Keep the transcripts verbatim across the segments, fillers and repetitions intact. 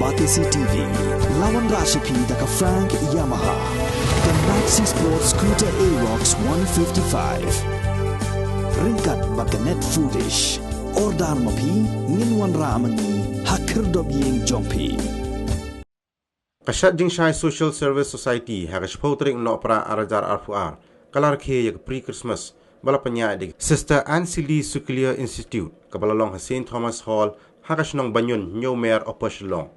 Batesi T V, la wanrah sha phi da ka Frank Yamaha, ka Maxi Sport Scooter Aerox one fifty-five. Ryngkat bad ka Net Foodish. Order ma phi, ngin wanrah ma ngi ha khyrdop ïing jong phi. Ka Shat Jingshai Social Service Society ha ka shiphew tarik Nohprah ar hajar arphew ar ka la rakhe ïa ka pre-Christmas ba la pynïaid da Sister Ansley Suclier Institute, kaba la long ha Saint Thomas Hall, ha ka shnong Banyun, Hynñiewmer, Upper Shillong.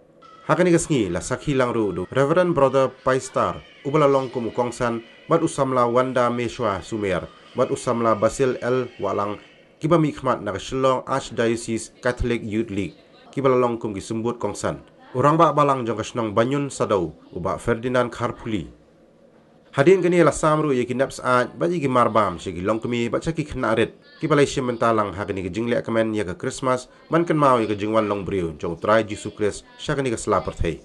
Ha kane ka sngi la sakhi lang ruh da u Reverend Brother Paistar, uba la long kum u kongsan, bad u samla Wanda Meshwa Sumer bad u samla Basil L Wahlang, kiba mihkhmat na ka Shillong Archdiocese Catholic Youth League, kiba la long kum ki symbud kongsan, u rangbah balang jong ka shnong Banyun Sadew, u Bah Ferdinand Kharpuli. Hadien kane la sam ruh ïa ki nep syaid bad ïa ki marbam sha ki longkmie bad sha ki khynnah rit, kiba la ïashim bynta lang ha kane ka jingleh kmen ïa ka Christmas, ban kynmaw ïa ka jingwan long briew jong u Trai Jisu Khrist sha kane ka sla pyrthei.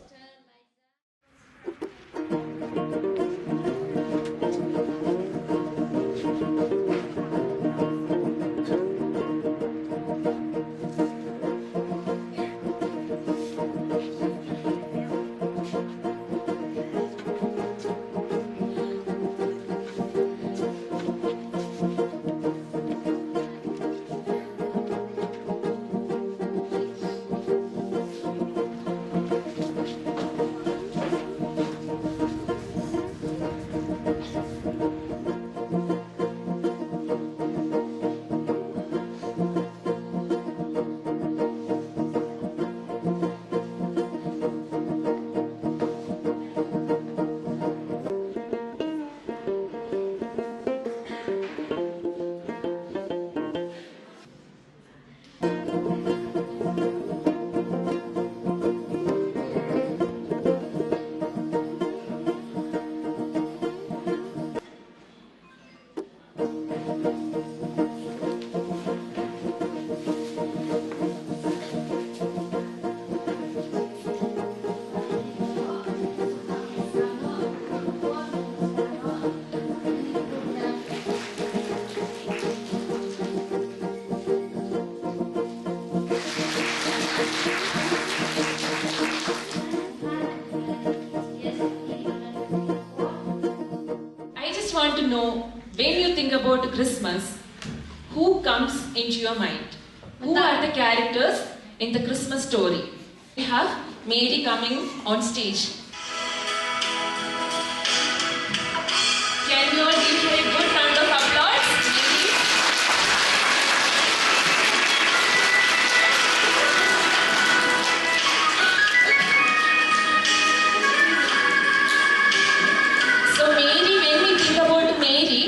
I just want to know, when you think about Christmas, who comes into your mind? Who are the characters in the Christmas story? We have Mary coming on stage. Can we all give her a good round of applause? So Mary, when we think about Mary,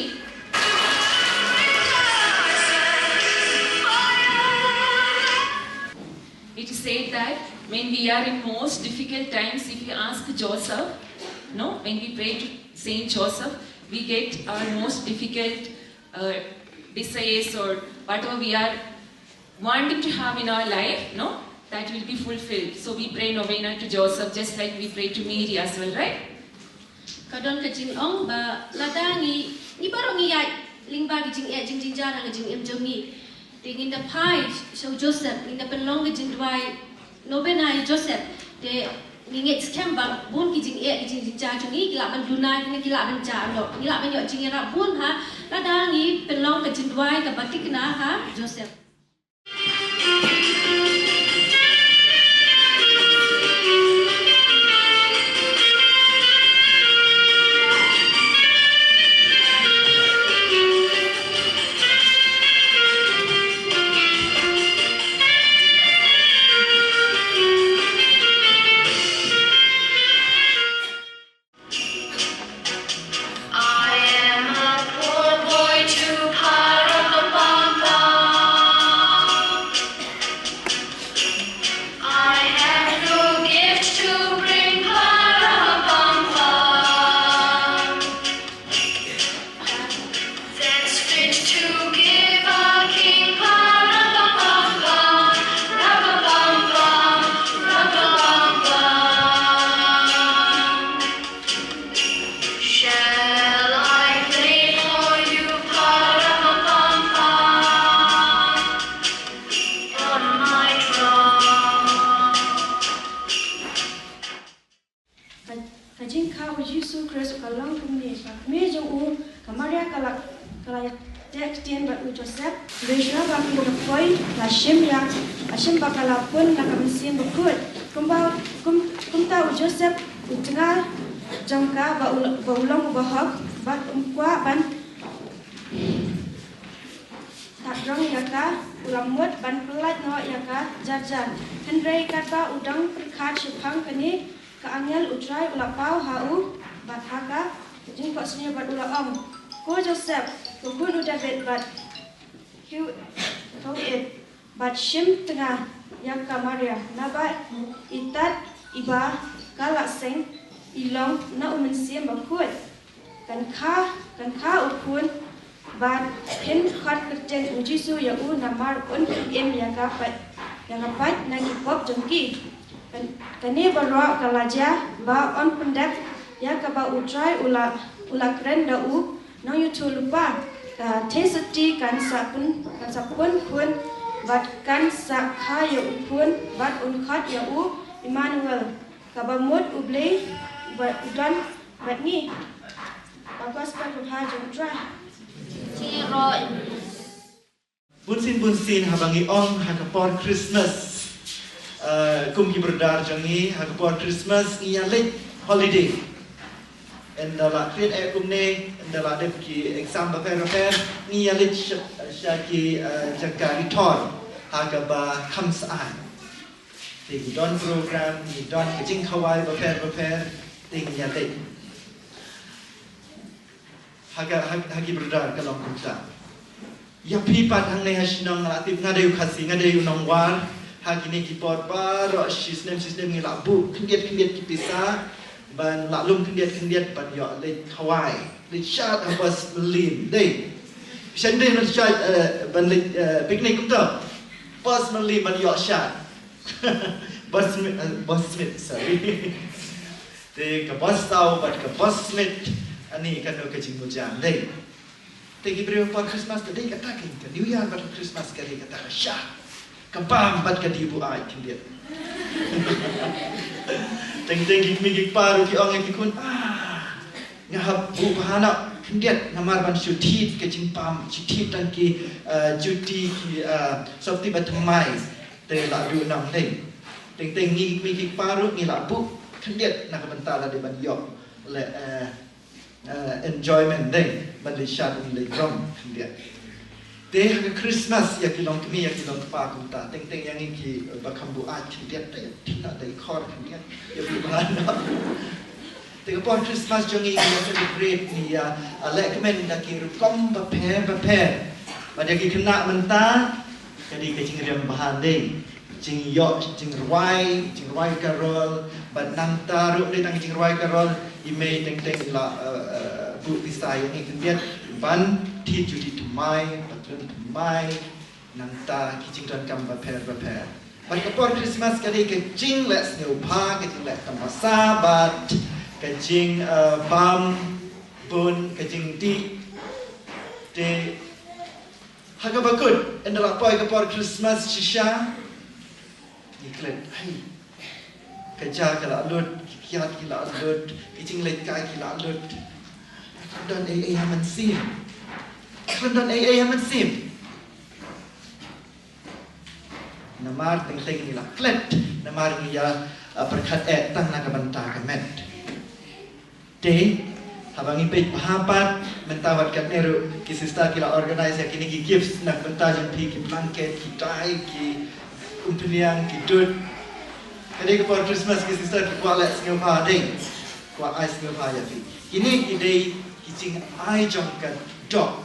it is said that when we are in most difficult times, if we ask Joseph, no, when we pray to Saint Joseph, we get our most difficult uh, desires or whatever we are wanting to have in our life, no, that will be fulfilled. So we pray novena to Joseph just like we pray to Mary as well, right? Ka don ka jingong ba lada ngi, ngi baroh ngi ïaid lyngba ka jingeh jingjynjar ha ka jingim jong ngi. Te ngin da phai sha u Joseph, ngin da pynlong ka jingduwai novena ïa u Joseph. Te ngi ngeit skhem ba bun ki jingeh ki jingjynjar jong ngi ki lah ban duna, ki lah ban jah noh. Ngi lah ban ïoh jingïarap bun ha lada ngi pynlong ka jingduwai kaba thikna ha u Joseph. I am a poor boy too, pa-ra-pam-pam-pam. Khrist u ka long kumne. Ka kmie jong u ka Maria ka la, ka la ïateh ktien bad u Joseph. Hynrei shuwa ba kin da poi la shim ïa, la shim ba ka la pun na ka Mynsiem Bakhuid. Kumba, kum, kumta u Joseph u tnga jong ka ba u, ba u long u bahok bad um kwah ban tad rong ïa ka, u la mut ban pyllait noh ïa ka jar jar. Hynrei katba u dang pyrkhat shaphang kane, ka angel u Trai u la paw ha u bad ha ka jingphohsniew bad u la ong, Ko Joseph, ko khun u David, bad kiew, kiew ïeit bad shim tnga ïa ka Maria, naba i tad iba ka la seng i long na u Mynsiem Bakhuid. Kan kha, kan kha u khun bad phin khot kyrteng u Jisu ïa u, namar un pynim ïa ka pait, ïa ka pait na ki pop jong ki. Kan, kane baroh ka la jia ba yn pyndep ïa kaba u Trai u la, u la kren da u nongïathuhlypa. Ka theisotti kan sa pun, kan sa pun khun bad kan sa kha ïa u khun bad un khot ïa u Immanuel, kaba mut U Blei u don bad ngi. Ka gospel babha jong u Trai. Ki roi. Bunsien bunsien haba ngi ong ha ka por Christmas, eh, kum ki brother jong ngi, ha ka por Christmas ngi ïa leit holiday. Ynda la khriat eh kumne, ynda la dep ki exam bapher bapher, ngi ïa leit sha, sha ki, eh, jaka ri thor ha kaba kham sah. Te ngi don program, ngi don ka jingkhawai bapher bapher, te ngi ïa leit. Ha ka, ha, ha ki brother ka long kumta. Ïa phi pat hangne ha shnong, nga la tip, nga dei u Khasi, nga dei u nongwar. Ha kine ki por baroh shisnem shisnem ngi la buh khyndiat khyndiat ki pisa ban la lum khyndiat khyndiat ban ïoh leit khawai, leit shad ha Bos Mylliem. Dei shen dei ban shad, eh, ban leit, eh, picnic kumta. Bos Mylliem ban ïoh shad. Bos Smit, eh, Bos Smit, sorry. Te ka Bos Thaw bad ka Bos Smit, ani kano ka jingmut jam dei. Te ki briew por Christmas ka dei kata, ka New Year bad ka Christmas ka dei kata, ka shah, ka bam bad ka dih buaid khyndiat. Teng teng ki kmie ki kpa ruh ki ong ïa ki khun, ah, nga hap buh bha noh khyndiat namar ban shu thied ka jingbam, shu thied tang ki, eh, juti, ki, eh, sopti ba thymmai. Te la duh nang dei. Teng teng ngi kmie ki kpa ruh ngi la buh khyndiat na ka bynta lada ban ïoh leh, eh, eh, enjoyment dei, ban leit shad, ban leit rong khyndiat. Te ha ka Christmas ïa ki long kmie ïa ki long kpa kumta, teng teng ïa ngi kiba kham buaid khyndiat te, tip na dei khor khyndiat ïa ki ba na. Te ka por Christmas jong ngi ngi ïa celebrate, ngi ïa, ah, lehkmen da ki rukom bapher bapher. Bad ïa ki khynnah mynta ka dei ka jingriam bha dei. Jingïoh jingrwai, jingrwai karol, bad nangta ruh dei tang jingrwai karol, i mei teng teng la, eh, eh, buh pisa ïa ngi khyndiat ban thied juti thymmai, patron thymmai, nangta ki jingdonkam bapher bapher. Bad ka por Christmas ka dei ka jingleh sngewbha, ka jingleh tamasa bad ka jing, eh, bam bun, ka jingdih. Te ha kaba kut, ynda la poi ka por Christmas shisha, ngi klet, hei, ka ja ka la lut, ki kiad ki la lut, ki jingleit kai ki la lut. Don ei ei ha mynsiem. Don ei ei ha mynsiem. Namar teng teng ngi la klet, namar ngi ïa, eh, pyrkhat eh tang na ka bynta ka met. Te haba ngi peit bha pat mynta wat katne ruh ki sister ki la organize ïa kine ki gifts na ka bynta jong phi, ki blanket, ki dai, ki umphniang, ki dud. Ka dei ka por Christmas ki sister ki kwah leh sngewbha dei. Kwah ai sngewbha ïa phi. Kine ki dei ki jingai jong ka doh.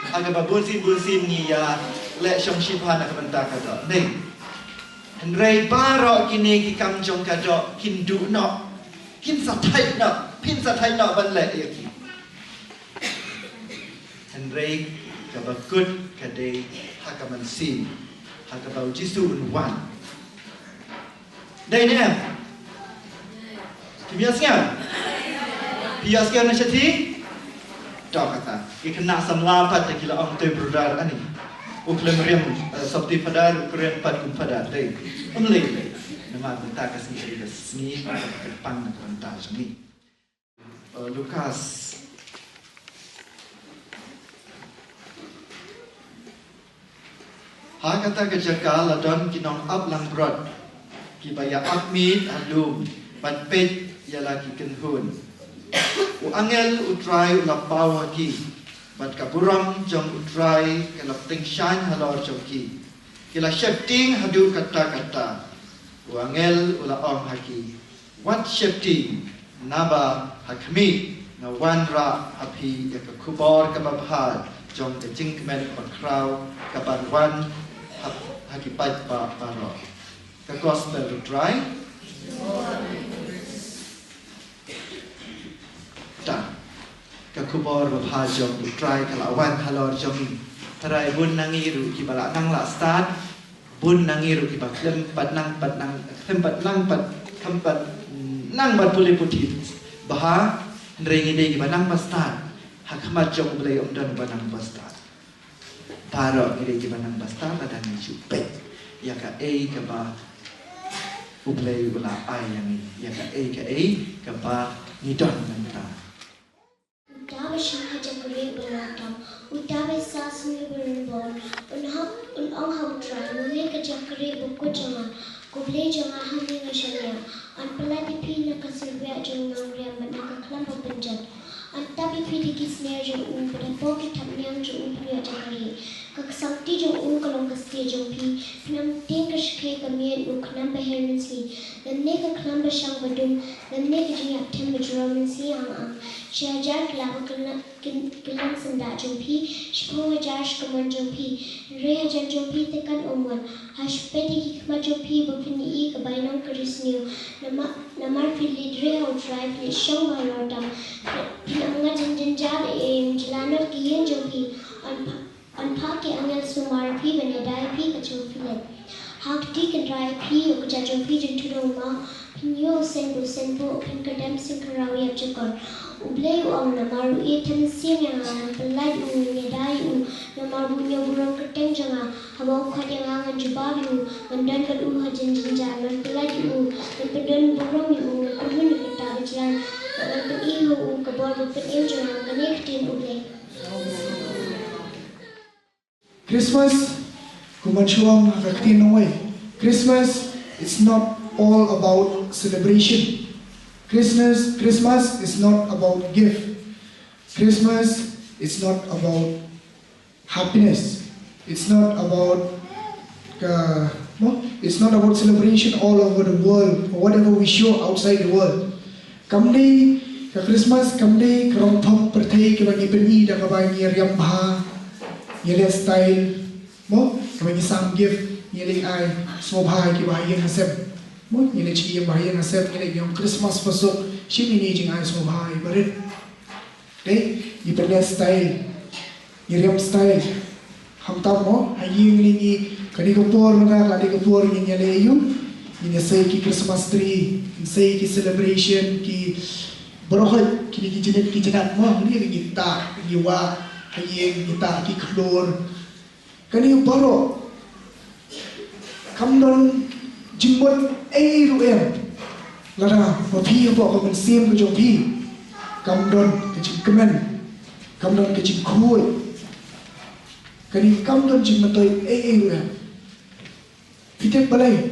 Ha kaba bunsien bunsien ngi ïa leh shongshit bha na ka bynta ka doh. Dei. Hynrei baroh kine ki kam jong ka doh kin duh noh. Kin sa thait noh, phin sa thait noh ban leh ïa ki. Hynrei kaba kut ka dei ha ka mynsiem, ha kaba u Jisu un wan. Dei ne em? Kim ïohsngew? Phi ïohsngew na shathie? Dok kata. Ki khynnah samla pat te ki la ong te brother ani. U khlem riam, eh, sopti Father, u khlem riam pat kum Father. Dei. Um lei lei. Namar mynta ka sngi ka sngi ka pang na ka bynta jong ngi. Lukas. Ha kata ka jaka la don ki nongap langbrot kiba ïa ap miet ha lum bad peit ïa la ki kynhun. U angel U Trai u la paw ha ki, bad ka burom jong U Trai ka la pynshaiñ halor jong ki. Ki la sheptieng haduh katta katta. U angel u la ong ha ki, wat sheptieng, naba ha khmih nga wanrah ha phi ïa ka khubor kaba bha jong ka jingkmen bakhraw kaban wan ha, ha ki paidbah baroh. Ka gospel U Trai. Ta ka khubor babha jong U Trai ka la wan halor jong ngi. Tharai bun na ngi ruh kiba la nang la stad, bun na ngi ruh kiba khlem pat nang pat nang, khlem pat nang pat, khlem pat nang bad pule puthi bha. Hynrei ngi dei kiba nang ba stad. Ha khmat jong U Blei ym don ba nang ba stad. Baroh ngi dei kiba nang ba stad lada ngi shu peit ïa kaei kaba U Blei u la ai ïa ngi, ïa kaei kaei kaba ngi don mynta. Uta ba shong ha jaka rieh ba la tam, uta ba sah sniew ba rynbor, un hap, un ong ha U Trai, ma me ka jaka rieh bakut jong nga, ko Blei jong nga, ha me nga shaniah. Yn pyllait ïa phi na ka syrwiah jong u nongriam bad na ka khlam ba pynjot. Yn tap ïa phi da ki sner jong u, bad hapoh ki thapniang jong u phin ïoh jaka rieh. Ka ksangti jong u ka long ka stieh jong phi. Phin ym tieng ka shakei ka miet, u khnam ba her mynsngi, lymne ka khlam ba shang ba dum, lymne ka jingïap them ba jrong mynsngi ang ang. Shi hajar ki la ka kylla-, ky-, kyllon syndah jong phi, shiphew hajar shi kamon jong phi, hynrei hajan jong phi te kan ym wan. Ha shu peit ïa ki khmat jong phi ba phin ïohi ka bainong ka riewsniew. Namar, namar phi leit rieh ha U Trai, phi leit shong ba halor tam. Phi, phi ym ngat jynjar ei ei, ym jylla noh ki ïing jong phi. Yn pha-, yn phah ki angel sumar ïa phi ban ïada ïa phi ka jong phi leit. Ha kti kynrad ïa phi ïa ka jait jong phi jong u maw. Phin ïoh u seng ba u seng, phin kyrdem seng khynraw ïap jakor. U Blei u ong, namar u ïeit them mynsiem ïa nga, ngan pyllait u, ngan ïada ïa u. Namar ba u ñiew burom kyrteng jong nga. Haba u khot ïa nga ngan jubab ïa u, ngan don bad u ha jynjar, ngan pyllait ïa u, ngan pyndon burom ïa u, ngan kyrhun ïa kata ba jlan, ngan pyni ha u ka bor ba pynim jong nga. Kane ka ktien U Blei. Christmas, kumba shu ong ha ka ktien nongwei, Christmas is not all about celebration. Christmas, Christmas is not about gift. Christmas is not about happiness. It's not about, uh, no? It's not about celebration all over the world or whatever we show outside the world. Kam dei ka Christmas, kam dei ka rong thok pyrthei kaba ngi pyni da kaba ngi riam bha, ngi leh style, mo? Kaba ngi sam gift, ngi leh ai sngewbha ïa kiba ha ïing ha sem. Mo? Ngi leh shi ïing ba ha ïing ha sem, ngi leh ïa u Christmas ba suk, shi ngi leh jingai sngewbha ïa barit. Dei, ngi pynleh style, ngi riam style. Khamtam mo, ha ïing ngi, kane ka por, na kane ka por ngin ïaleh ïa u, ngin ïasei ki Christmas tree, ngin sei ki celebration, ki baroh kine ki jinit ki jinat mo, ngi, ngi tah, ngi wah ha ïing, ngi tah ki khlur. Kane baroh kam don jingmut ei ei ruh em. Lada ma phi hapoh ka mynsiem ka jong phi kam don ka jingkmen, kam don ka jingkhuid, kane kam don jingmyntoi ei ei ruh em. Phi tip balei?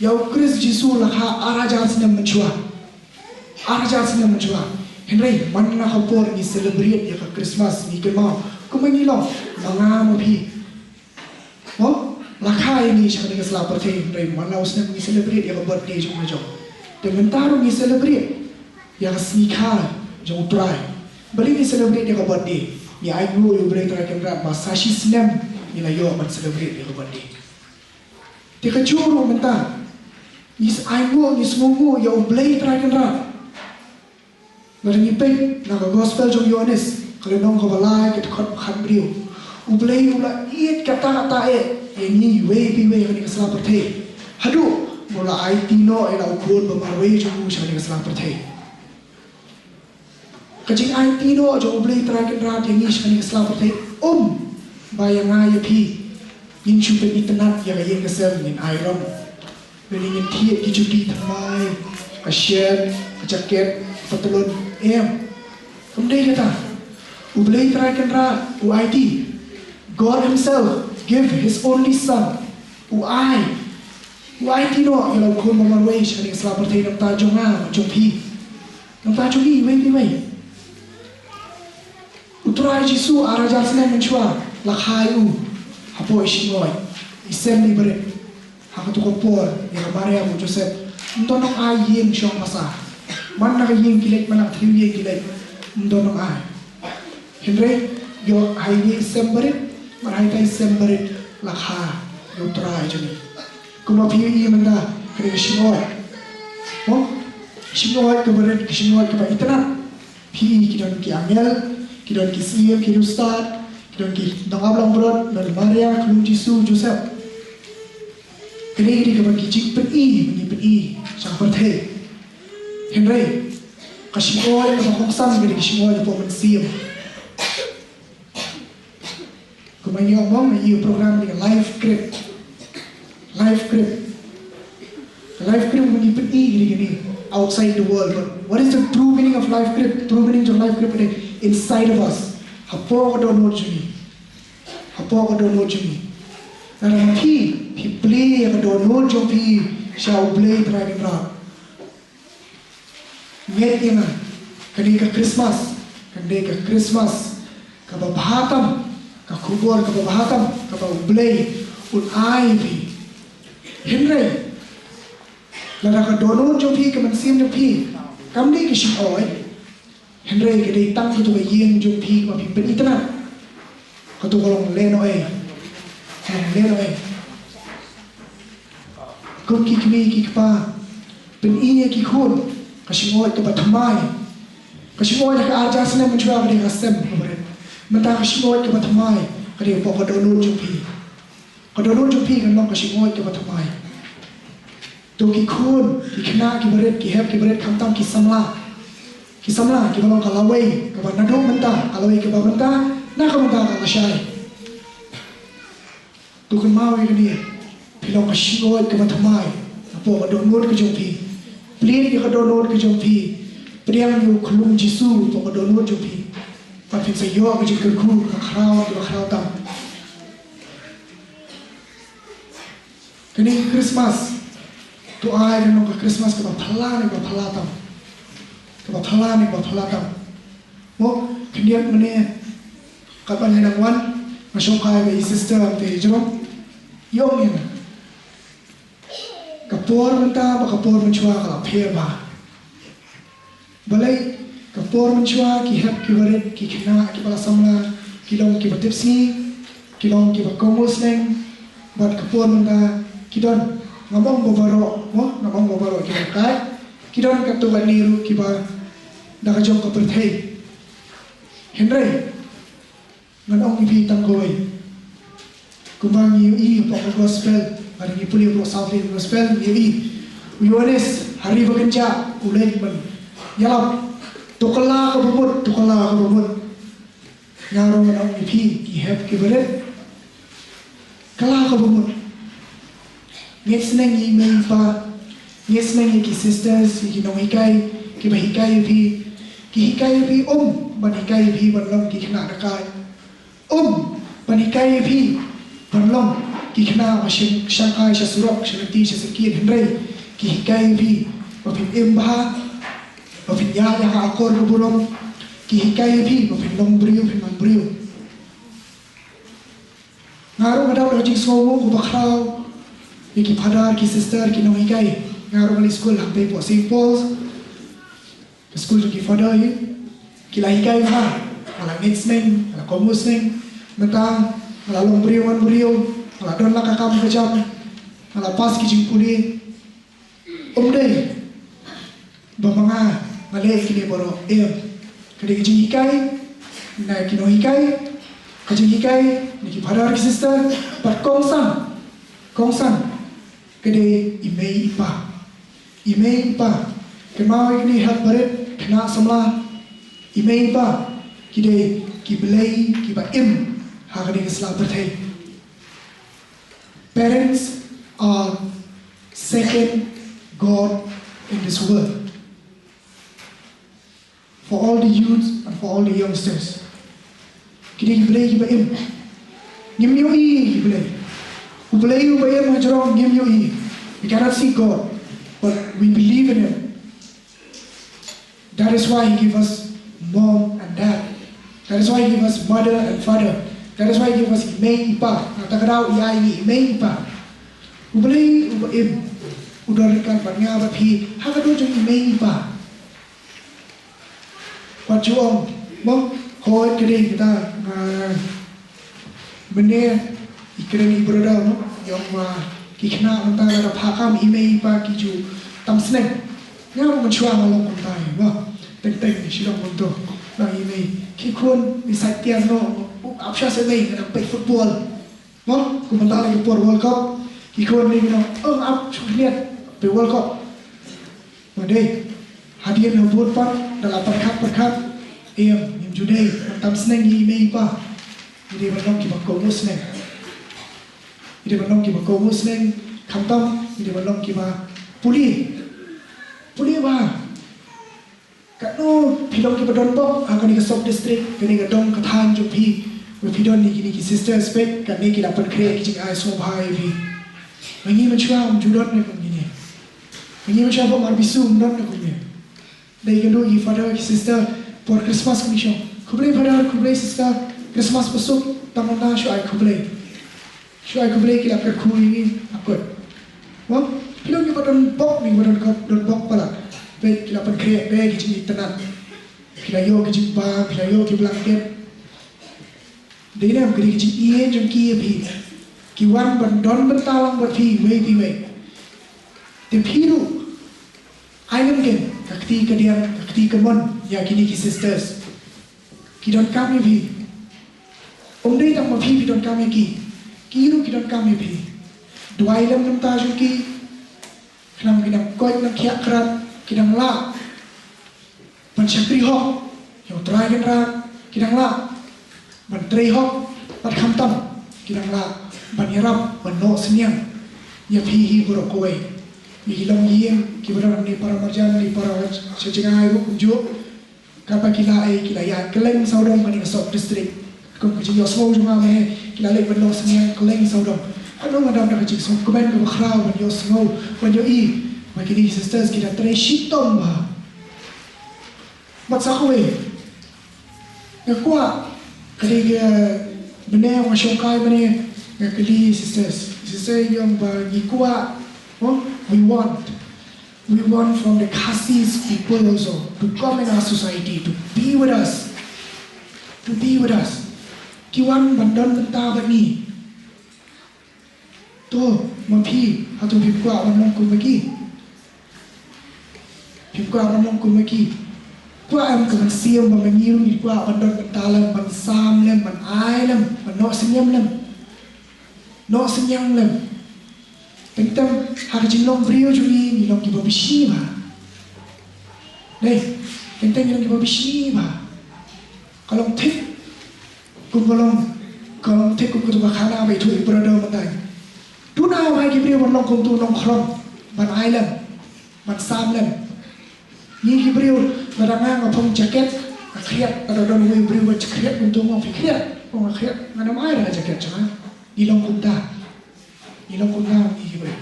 Ïa u Khrist Jisu la kha ar hajar snem mynshuwa. Ar hajar snem mynshuwa. Hynrei man la ka por ngi celebrate ïa ka Christmas, ngi kynmaw. Kumba ngi long, ma nga ma phi. Mo? La kha ïa ngi sha kane ka sla pyrthei, hynrei man la u snem ngi celebrate ïa ka birthday jong nga jong. Te mynta ruh ngi celebrate ïa ka sngi kha jong u Trai. Balei ngi celebrate ïa ka birthday? Ngi ainguh ïa u Blei Trai Kynrad ba sa shi snem ngi la ïoh ban celebrate ïa ka birthday. Te kajuh ruh mynta ngi ainguh, ngi sngewnguh ïa u Blei Trai Kynrad. Lada ngi peit na ka gospel jong u Ïoannis, ka lynnong kaba lai, ka dkhot ba khatbriew. U Blei u la ïeit katta katta eh ïa ngi iwei pa iwei ha kane ka sla pyrthei. Haduh ba u la aiti noh ïa la u khun ba marwei jong u sha kane ka sla pyrthei. Ka jingaiti noh jong u Blei Trai Kynrad ïa ngi sha kane ka sla pyrthei um ba ïa nga ïa phi. Ngin shu peit itynnad ïa ka ïing ka sem, ngin ai rong. Lane ngin thied ki juti thymmai, ka shirt, ka jacket, Patlun, em. Kam dei kata. U Blei Trai Kynrad u aiti. God himself give his only son. U ai. U aiti noh ïa la u khun ba marwei sha kane ka sla pyrthei namar jong nga, jong phi. Namar jong ngi iwei pa iwei. U Trai Jisu ar hajar snem mynshuwa la kha ïa u hapoh i shyngoid, i sem i barit. Ha kato ka por ïa ka Maria bad u Joseph, ym don nong ai ïing shong basa. Man na ka ïing ki leit, man na ka thliew ïing ki leit, ym don nong ai. Hynrei ïoh ha ïing i sem barit, man ha ïing i sem barit la kha ïa u Trai jong ngi. Kumba phi ïohi mynta, kane ka shyngoid. Mo? Shyngoid ka barit, ka shyngoid kaba itynnad. Phi ïohi ki don ki angel, ki don ki syiem, ki riewstad, ki don ki nongap langbrot, don Maria, ka khlung Jisu, Joseph. Kane ka dei kaba ki jingpyni, ngi pyni sha ka pyrthei. Hynrei ka shyngoid kaba kongsan ka dei ka shyngoid hapoh mynsiem. Kumba ngi ong, ong ïa u program ni, Life Grid. Life Grid. Life Grid, ngi pyni ïa kine outside the world. But what is the true meaning of Life Grid? True meaning jong Life Grid is inside of us. Hapoh ka dohnud jong ngi. Hapoh ka dohnud jong ngi. Lada phi, phi plie ïa ka dohnud jong phi sha U Blei Trai Kynrad. Ngeit ïa nga, kane ka Christmas kan dei ka Christmas kaba bha tam, ka khubor kaba bha tam kaba U Blei un ai ïa phi. Hynrei lada ka dohnud jong phi, ka mynsiem jong phi kam dei ka shyngoid, hynrei ka dei tang kato ka ïing jong phi kaba phi pynitynnad, kato ka long lehnohei. Ka long lehnohei. Kum ki kmie ki kpa, pyni ïa ki khun ka shyngoid kaba thymmai. Ka shyngoid ha ka ar hajar snem mynshuwa ka dei ka sem ka barit. Mynta ka shyngoid kaba thymmai ka dei hapoh ka dohnud jong phi. Ka dohnud jong phi kan long ka shyngoid kaba thymmai. To ki khun, ki khynnah, ki barit, ki hep ki barit, khamtam ki samla. Ki samla kiba long ka lawei kaba naduh mynta, ka lawei kaba mynta, na ka mynta ka lashai. To kynmaw ïa kane, phi long ka shyngoid kaba thymmai hapoh ka dohnud ka jong phi. Plie ïa ka dohnud ka jong phi. Pdiang ïa u khlung Jisu hapoh ka dohnud jong phi. Bad phin sa ïoh ka jingkyrkhu ha khraw kiba khraw tam. Kane ka Christmas, to ai kan long ka Christmas kaba phylla ne kaba phylla tam. Kaba phylla ne kaba phylla tam. Mo, khyndiat mynne, katba nga dang wan, nga shongkai bad i sister, te jrong. Ïong ïa nga. Ka por mynta bad ka por mynshuwa ka la pher bha. Balei, ka por mynshuwa ki hep ki barit, ki khynnah kiba la samla, ki long kiba tipsngi, ki long kiba kohnguh sneng, bad ka por mynta ki don, ngam ong ba baroh, mo, ngam ong ba baroh kiba kait, ki don katto katne ruh kiba da ka jong ka pyrthei. Hynrei ngan ong ïa phi tang kawei. Kumba ngi ïohi hapoh ka gospel, lada ngi pule hapoh South Lane gospel, ngi ïohi u Ïoannis ha ri ba kynjah u leit ban ïalap, to kylla ka bamut, to kylla ka bamut. Nga ruh ngan ong ïa phi, ki hep ki barit, kylla ka bamut. Ngeit sneng ïa i mei i pa, ngeit sneng ïa ki sisters, ïa ki nonghikai kiba hikai ïa phi. Ki hikai ïa phi um ban hikai ïa phi ban long ki khynnah dakaid. Um ban hikai ïa phi ban long ki khynnah ba shang-, shangkai sha surok, sha lynti sha syrkieh, hynrei ki hikai ïa phi ba phin im bha, ba phin ïaid ha ka akor ka burom. Ki hikai ïa phi ba phin long briew, phin long briew. Nga ruh nga dap da ka jingsngewnguh kaba khraw ïa ki father, ki sister, ki nonghikai. Nga ruh nga leit skul hangtei hapoh Saint Paul's. Ka skul jong ki father hi. Ki la hikai bha. Nga la ngeit sneng, nga la kohnguh sneng. Mynta nga la long briew man briew. Nga la don la ka kam ka jam. Nga la pass ki jingpule. Um dei ba ma nga nga leh kine baroh, em. Ka dei ka jinghikai na ki nonghikai, ka jinghikai na ki father ki sister, bad kongsan, kongsan ka dei i mei i pa. I mei i pa, kynmaw ïa kine, hep barit, khynnah samla, i mei i pa ki dei ki blei kiba im ha kane ka sla pyrthei. Parents are second God in this world. for all the youths and for all the youngsters. Ki dei ki Blei kiba im. Ngim ïohi ïa ki Blei. U Blei uba im hajrong ngim ïohi. We cannot see God, but we believe in Him. That is why He gave us mom and dad. That is why He gave us mother and father. That is why He gave us i mei i pa. Na kata ka daw i ai i mei i pa. U Blei uba im u don ryngkat bad nga bad phi ha ka doh jong i mei i pa. Wat ju ong mo, hooid ka dei kata, ah, mynne i kren i brother mo, i ong ba ki khynnah mynta lada phah kam i mei i pa ki ju tam sneng. Nga mo mynshuwa nga long kumta mo. Teng teng shi long kumto. Nang i mei, ki khun, i Saitian mo, u ap sha se mei, nga dang peit football. Mo, kumta la ki por World Cup, ki khun ni ki nong, ong ap shu khniat peit World Cup. Mo dei, hadien ha bud pat da la pyrkhat pyrkhat. Em, ngim ju dei ban tam sneng ïa i mei i pa. Ngi dei ban long kiba kohnguh sneng. Ngi dei ban long kiba kohnguh sneng. Khamtam ngi dei ban long kiba pule. Pule ba katno phi long kiba don bok ha kane ka sub district, kane ka dong ka thaiñ jong phi, ba phi don ïa kine ki sisters, peit katne ki la pynkhreh ki jingai sngewbha ïa phi. Ma ngi mynshuwa ym ju don ne kumne. Ma ngi mynshuwa ba mar bisu ym don ne kumne. Dei ka dei ki father ki sister por Christmas ki shong. Khublei father, khublei sister, Christmas ba suk, tang mynta shu ai khublei. Shu ai khublei ki la kyrkhu ïa ngi, akut. Mo, phi long kiba don bok, ngi ba don bok, don bok palat. Peit ki la pynkhreh beit ki jingitynnad. Ki la ïoh ki jingbam, ki la ïoh ki blanket. Dei ne em, ka dei ka jingïeit jong ki ïa phi. Ki wan ban don bynta lang bad phi iwei pa iwei. Te phi ruh ai lem kein ka kti kadiang, ka kti kamon ïa kine ki sisters. Ki donkam ïa phi. Ym dei tang ma phi phi donkam ïa ki, ki ruh ki donkam ïa phi. Duwai lem na ka bynta jong ki. Khnang ki nang koit nang khiah krad, ki nang lah ban shakri hok ïa U Trai Kynrad, ki nang lah ban trei hok, bad khamtam ki nang lah ban ïarap, ban noh synñiang ïa phi hi baroh kawei. Ïa ki longïing kiba don hangne para marjan, ne para sha jngai ruh kumjuh. Katba ki la, eh, ki la ïaid kylleng sawdong kane ka sub district. Kum ka jingïohsngew jong nga mynne, ki la leit ban long synñiang kylleng sawdong. Katno nga dap da ka jingsngewkmen kaba khraw ban ïohsngew, ban ïohi ba kine ki sisters ki da trei shitom bha. Bad sa kawei, nga kwah, ka dei ka mynne nga shongkai mynne, nga kylli sisters. Sister ong ba ngi kwah, oh, we want We want from the Khasi people also to come in our society, to be with us. To be with us. Ki wan ban don bynta bad ngi. To, ma phi, hato phim kwah ban long kum ma ki? Phim kwah ban long kum ma ki? Kwah em ka mynsiem ba ma ngi ruh ngi kwah ban don bynta lem, ban sam lem, ban ai lem, ban noh synñiang lem. Noh synñiang lem. Teng teng ha ka jinglong briew jong ngi, ngi long kiba bishi bha. Dei, teng teng ngi long kiba bishi bha. Ka long thik kum ka long, ka long thik kum katu ka khana ba ïathuh i brother mynta. Duna ba ki briew ban long kum utu u nongkhrong, ban ai lem, ban sam lem. Ngi ki briew, lada nga nga phong jaket, nga khriat, lada don uwei u briew ba khriat kum utu, nga ong phi khriat, nga khriat, ngan ym ai da ka jaket jong nga. Ngi long kumta. Ngi long kumta ngi ki briew.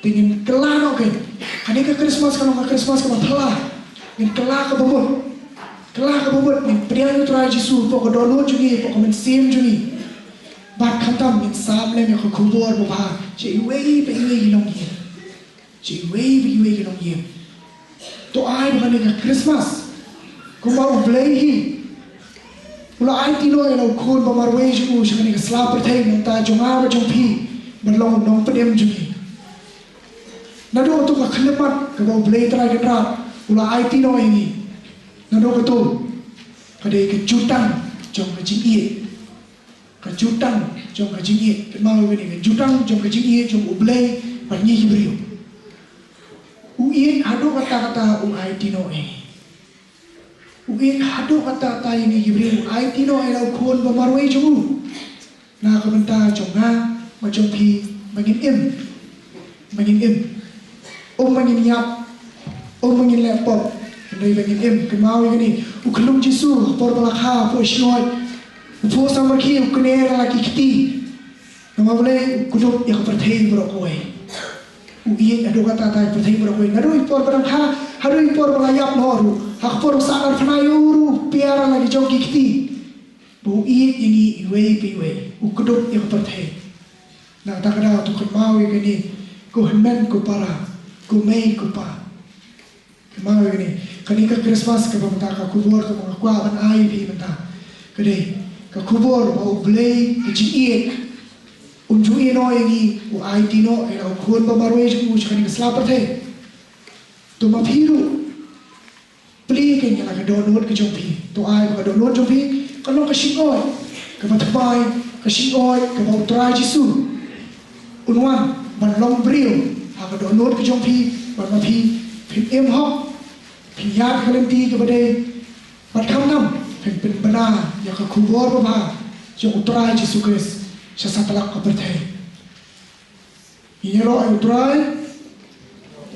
Te ngin kylla noh kein. Kane ka Christmas ka long ka Christmas kaba phylla. Ngin kylla kaba mut. Kylla kaba mut, ngin pdiang ïa u Trai Jisu hapoh ka dohnud jong ngi, hapoh ka mynsiem jong ngi. Bad khamtam ngin sam lem ïa ka khubor babha sha iwei pa iwei i longïing. Sha iwei pa iwei i longïing. To ai ba kane ka Christmas, kumba U Blei hi u la aiti noh ïa la u khun ba marwei jong u sha kane ka sla pyrthei, na ka bynta jong nga bad jong phi, ban long u nongpynim jong ngi. Naduh katu ka khyllipmat kaba U Blei Trai Kynrad u la aiti noh ïa ngi. Naduh katu, ka dei ka jutang jong ka jingïeit. Ka jutang jong ka jingïeit. Kynmaw ïa kane, ka jutang jong ka jingïeit jong U Blei bad ngi ki briew. U ïeit haduh katta katta, u aiti noh ïa ngi. U ïeit haduh katta katta ïa ngi ki briew, u aiti noh ïa la u khun ba marwei jong u. Na ka bynta jong nga bad jong phi, ba ngin im. Ba ngin im. Ym ba ngin ïap. Ym ba ngin leh pop. Ba ngin im, kynmaw ïa kane, u khyllung Jisu, por ba la kha hapoh shnong, u phuh samrkhie, u kner ïa la ki kti. Namar balei? U kdup ïa ka pyrthei baroh kawei. U ïeit haduh katta katta ïa ka pyrthei baroh kawei. Naduh i por ba dang kha haduh i por ba la ïap noh ruh, ha ka por ba sah nar pynai ïa u ruh, pynïar ïa la ki jong ki kti. Ba u ïeit ïa ngi iwei pa iwei, u kdup ïa ka pyrthei. Na kata ka daw to kynmaw ïa kane, ko hynmen ko para, ko mei ko pa. Kynmaw ïa kane, kane ka Christmas kaba mynta, ka khubor kaba nga kwah ban ai ïa phi mynta, ka dei ka khubor ba U Blei ka jingïeit um ju ïehnoh ïa ngi, u aiti noh ïa la u Khun ba marwei jong u sha kane ka sla pyrthei. To ma phi ruh, plie kein ïa la ka dohnud ka jong phi. To ai ba ka dohnud jong phi kan long ka shingoit kaba thymmai, ka shingoit kaba U Trai Jisu un wan ban long briew ha ka dohnud ka jong phi, bad ma phi phin im hok, phin ïaid ha ka lynti kaba dei, bad khamtam phin pynbna ïa ka khubor babha jong U Trai Jisu Khrist sha satlak ka pyrthei. Ngin ïaroh ïa U Trai.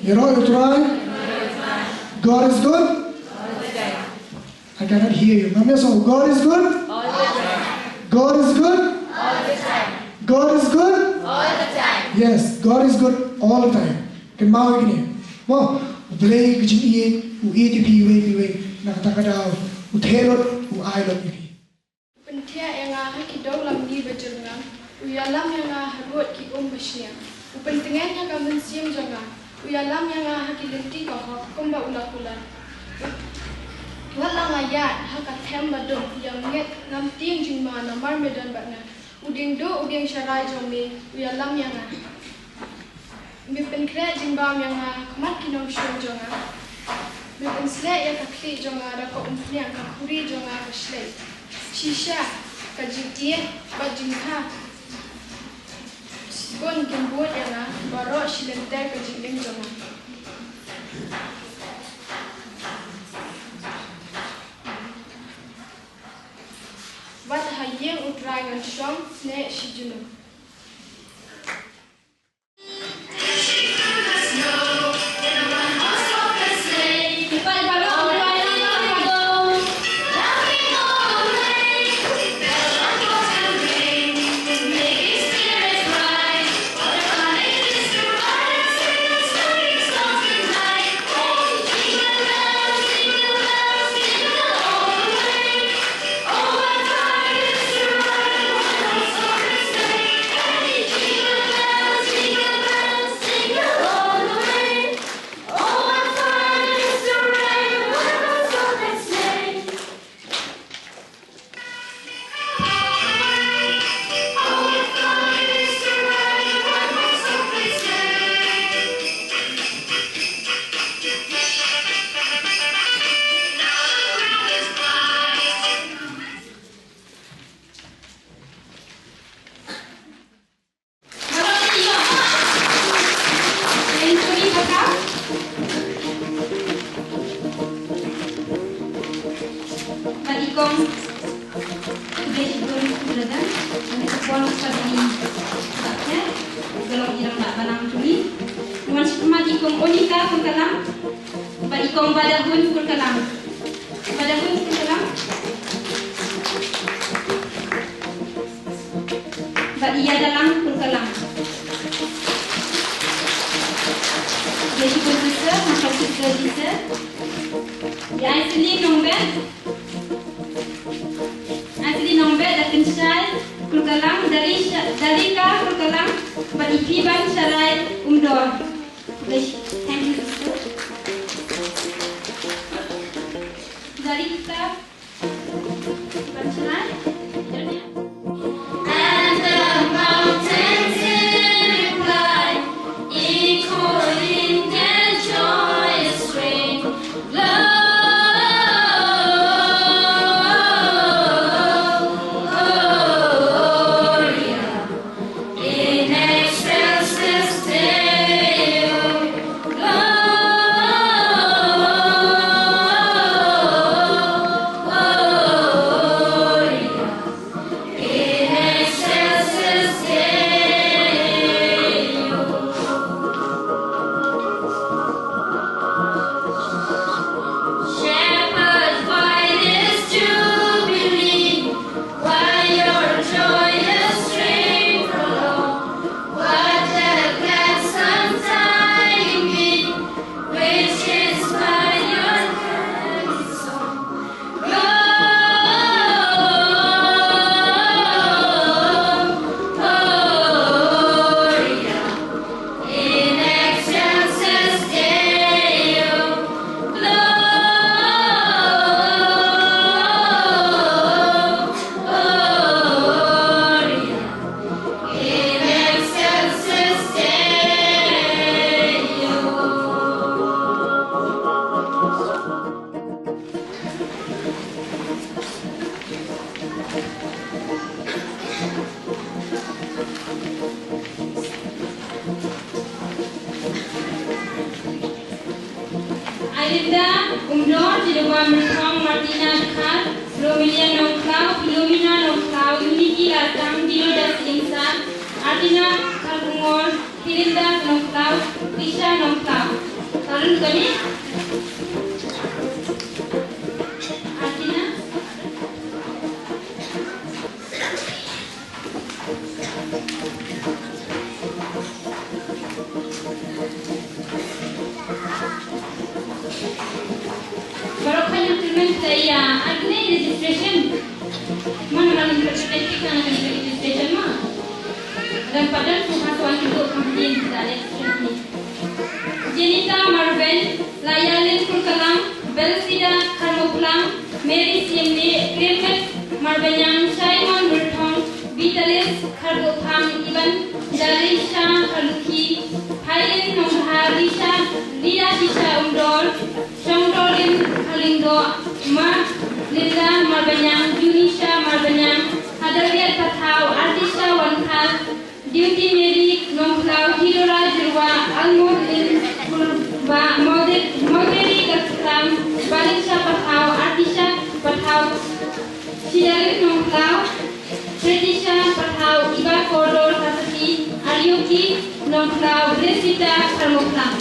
Ïaroh ïa U Trai. God is good. I cannot hear you. Ngam ïohsngew. God is good. God is good. God is good. Yes, God is good all the time. Kynmaw ïa kine. Mo, U Blei ka jingïeit, u ïeit ïa phi iwei pa iwei. Na kata ka daw, u theh lut, u ai lut ïa phi. U pynthiah ïa nga ha ki dewlamngi ba jyrngam, u ïalam ïa nga harud ki um ba shniang. U pyntngen ïa ka mynsiem jong nga, u ïalam ïa nga ha ki lynti ka hok kumba u la kular. Wat la nga ïaid ha ka them ba dum, ïa ngeit ngam tieng jingma namar me don bad nga. U dieng duh, u dieng sharai jong me, u ïalam ïa nga. Me pynkhreh jingbam ïa nga ha khmat ki nongshun jong nga. Me pynsleh ïa ka khlieh jong nga da ka umphniang, ka khuri jong nga ka shlei. Shisha ka jingtieng bad jingkha bun kin bud ïa nga baroh shi lynter ka jingim jong nga. Wat ha ïing U Trai ngan shong snieh shi junom. Bad i kong, u dei shi khun u brother, u dei shi khun u brother, u dei shi khun u brother, u dei shi khun u brother, u dei shi khun u brother, Bad i kong Badahun Kulkalang. Badahun Kulkalang. Bad i Ïadalang Kulkalang. Ïa ki bun ki sir, ma ka sir ki sir. Ïa Aiselin Nongbet. Aiselin Nongbet, da Pynshai Kulkalang, Darisha, Darika Kulkalang, bad i Piban Sharai Umdor. Thank you, sister. Dari kita, kita cerai. And the mountains in reply, echoing their joyous strain. Gloria. In excelsis Deo, gloria. Linda Umdor, Jilobam Myrthong, Martina Dkhar, Romelia Nongkhlaw, Philomena Nongkhlaw, Unity Lartang, Dinoda Singsa, Artina Kharkongor, Philinda Nongkhlaw, Krisha Nongkhlaw. Tarun kami? Artina? Baroh khyndiat tymmen taya, agne registration. Mana mana registration, registration ma. Dan padan tuhan tuan kita kemudian kita registration ni. Jenita Marben, Layalin Kurkalang, Belsida Kharmoplang, Mary Siemli, Clement Marbanyang, Simon Murthong, Vitalis Khargophang, Ivan Dalisha Kharlukhi, Hailen Nongbha, Risha, Rida Shisha Umdor, Shongdorin Kharlingdo, Ma Linda Marbanyang, Junisha Marbanyang, Hadaviat Pathaw, Artisha Wankhar, Duty Mary Nongkhlaw, Theodora Jyrwa, Almudin Purba, Mulberry Gatkhlam, Balinsha Pathaw, Artisha Pathaw, Shidarit Nongkhlaw, Pretisha Pathaw, Iba Kordor Kasati, Arioki Nongkhlaw, Blessita Kharmokhlaw.